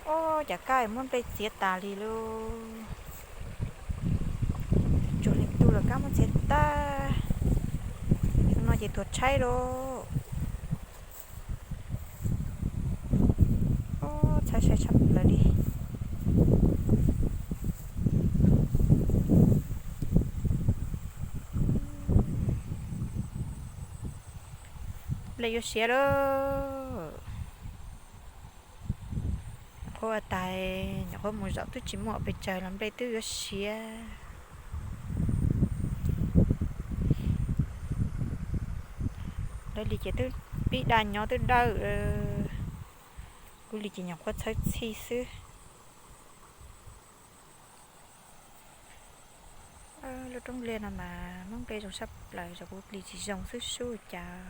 Ob, cas kab muab nplej txiav tas li lauj. Tsuag leej twg los kab muab txiav tag. No ces tuag tshaib lauj. Ob, tshaib sai tshaj plaws li. Nplej yuav siav lauj. Nyuam qhuav ua tas, nyuam qhuav mus zaum twb tsis muaj pes tsawg los nplej twb yuav siav. Lawv li ces twb pib daj nyob twb dawj. Kuv li ces nyuam qhuav txhawb txhij xwb. Lub roob liaj no mas muab nplej zoo sab plaws, kuv li tsis zoo xwb sub cas.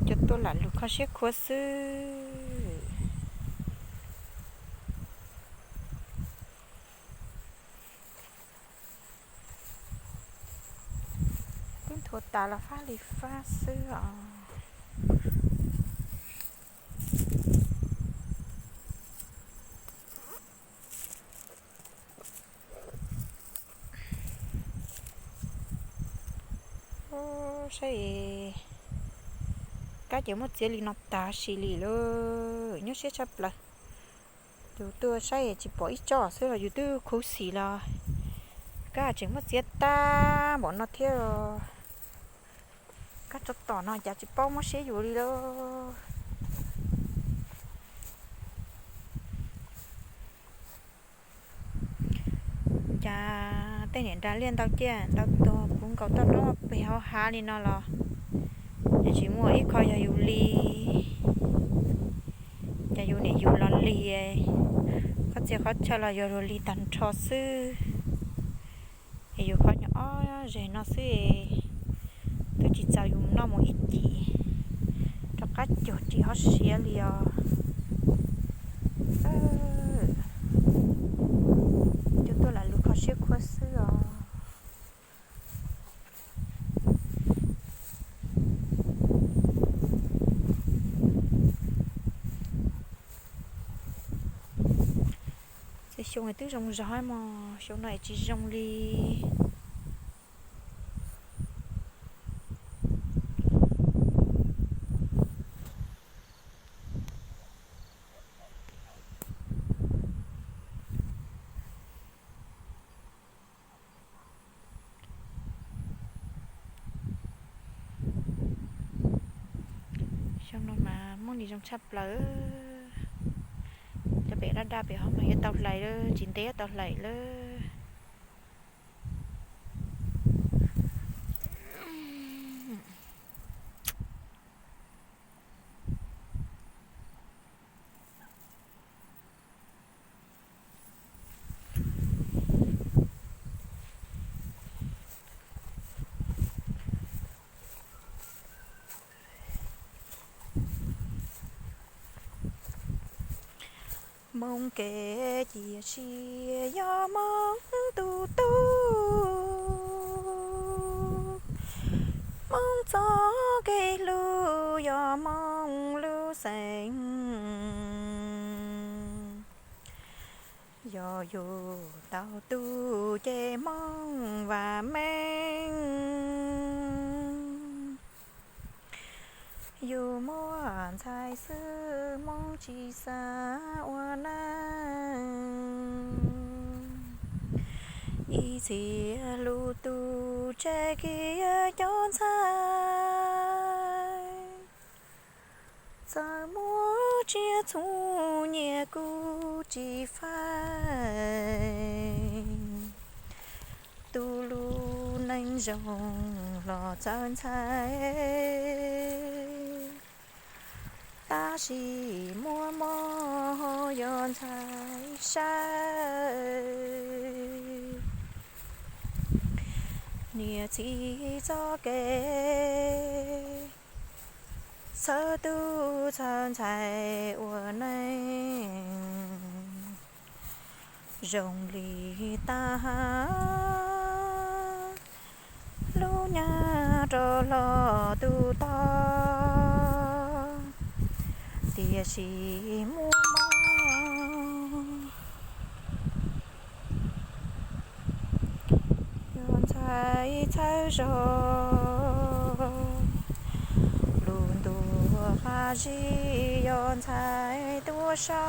Cov tuaj lam lug kho siab khuav xwb. Twb nthuav tas los fab li fab xwb os. Saib, kab ces muab txiav li no tas sis li lawm, nyuaj siab tshaj plaws. Yus tuaj saib tsis pom ib tsob xwb los yus twb khuv xim los. Kab tseem muab txiav tag npaum no thiab. Kab tsov tom no cas tsis paub mob siab yus li lauj. Cas tej niam nras liaj ntau ciaj ntau tuag puv nkaus toj roob pem hauv hav li no los, ces tsis muaj ib qho yog yus li. Ces yus niam yus los lig, qhov txhia qhov chaw los yog luag lig tag nrho xwb. Es yus qhov nyuag ob zeg no xwb, twb tsis txaus yus noj mus ib cim, rov qab cuag ris hov siav li os. Coj tuaj lam lug kho siab khuav xwb os. Txhua xyoo twb zoo zog mog, xyoo no es tsis zoo li. Xyoo no mas muaj li zoo tshaj plaws. Cov pem daj daj pem hov mas yuav tau hlais lawm, tsis ntev yuav tau hlais lawm. Hmoob kev cia siab yog Hmoob tus tub, Hmoob txoj kev hlub yog Hmoob lub xeem. Yog yus tau tu ces Hmoob vam meej. Yus muaj ntxhais xwb Hmoob tsis xav ua neej. Ib txhia lub tuj tseg kiag cov ntxhais, txawm muaj tsiaj txhu nyiaj kuj tsis faib. Tu lub neej zoo los txawj ntxhais, tab sis muaj mob yog ntxhais saib. Niam txiv txoj kev txhawb tub txhawb ntxhais ua neej zoo li tag. lub nyab rov los tu tod, tiam sis muaj mob. Yog ntxhais txhawb zog, lus ntuas qab zib yog ntxhais tuaj so.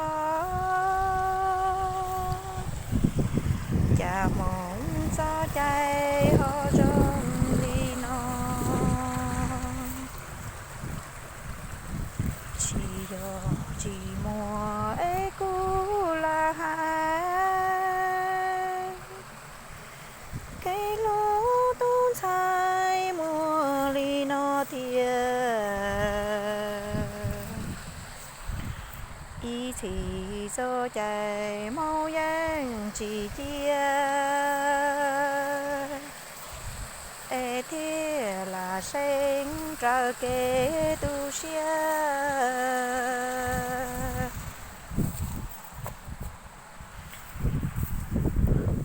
Cas hmoov txoj cai ho zoo li no, tsis yog tsis muaj es kuv lam hais. Kev hlub tus ntxhais muaj li no tiag, ib txhis txoj cai maub yeej tsis cia, es thiaj lam seev raws kev tu siab.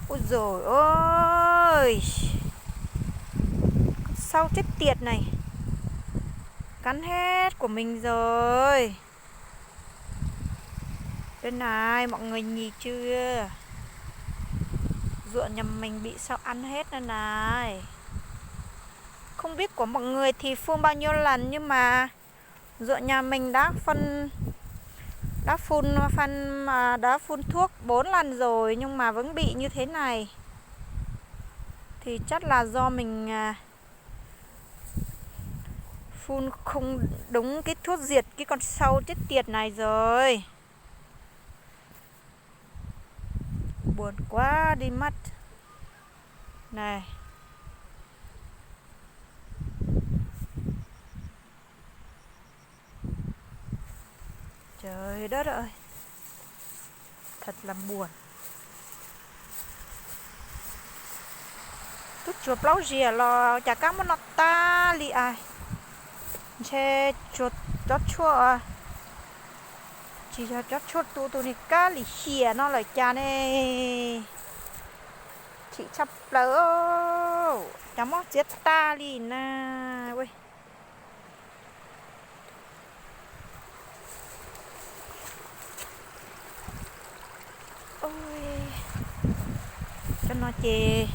Ui dồi ôi, con sâu chết tiệt này, cắn hết của mình rồi. Đây này, mọi người nhìn chưa? Ruộng nhà mình bị sâu ăn hết đây này. Không biết của mọi người thì phun bao nhiêu lần nhưng mà ruộng nhà mình đã phân, đã phun phân, à, đã phun thuốc bốn lần rồi nhưng mà vẫn bị như thế này. Thì chắc là do mình, à, phun không đúng cái thuốc diệt cái con sâu chết tiệt này rồi. Buồn quá đi mất. Này. Trời đất ơi. Thật là buồn. Twb tsuas plaub ziag los cas kab muab noj tag li as. Ntshe tsuas cov tshuaj, tsis yog cov tshuaj tu tus niag kab lim hiam no lawm cas ne. Chim tshaj plaws, cas mob txiav tag li na. Cov no ces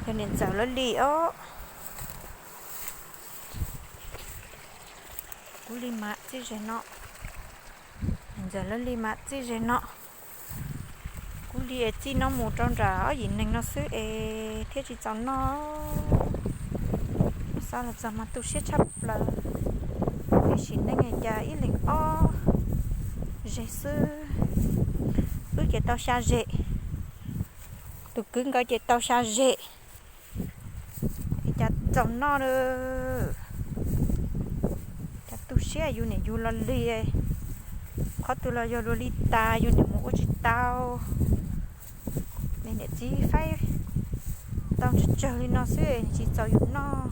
yog niam ntxawm lawv li os. Kuv li mas txij ze no, niam ntxawm lawv li mas txij ze no. Kuv li es txij no mus rau nram ob yim neeg no xwb es thiaj tsis txaus noj. Xav los txog mas tu siab tshaj plaws. Ib sim neej cas ib leeg ob ze xwb, wb ces tau xya ze, tus kwv nkawd ces tau xya ze. Es cas txaus noj, cas tu siab yus niam yus los li, qhov twg los yog luag li tas yus niam mus ua tsis tau. Niam txiv faib tau tsawg tsawg li no xwb tsis txaus yus noj.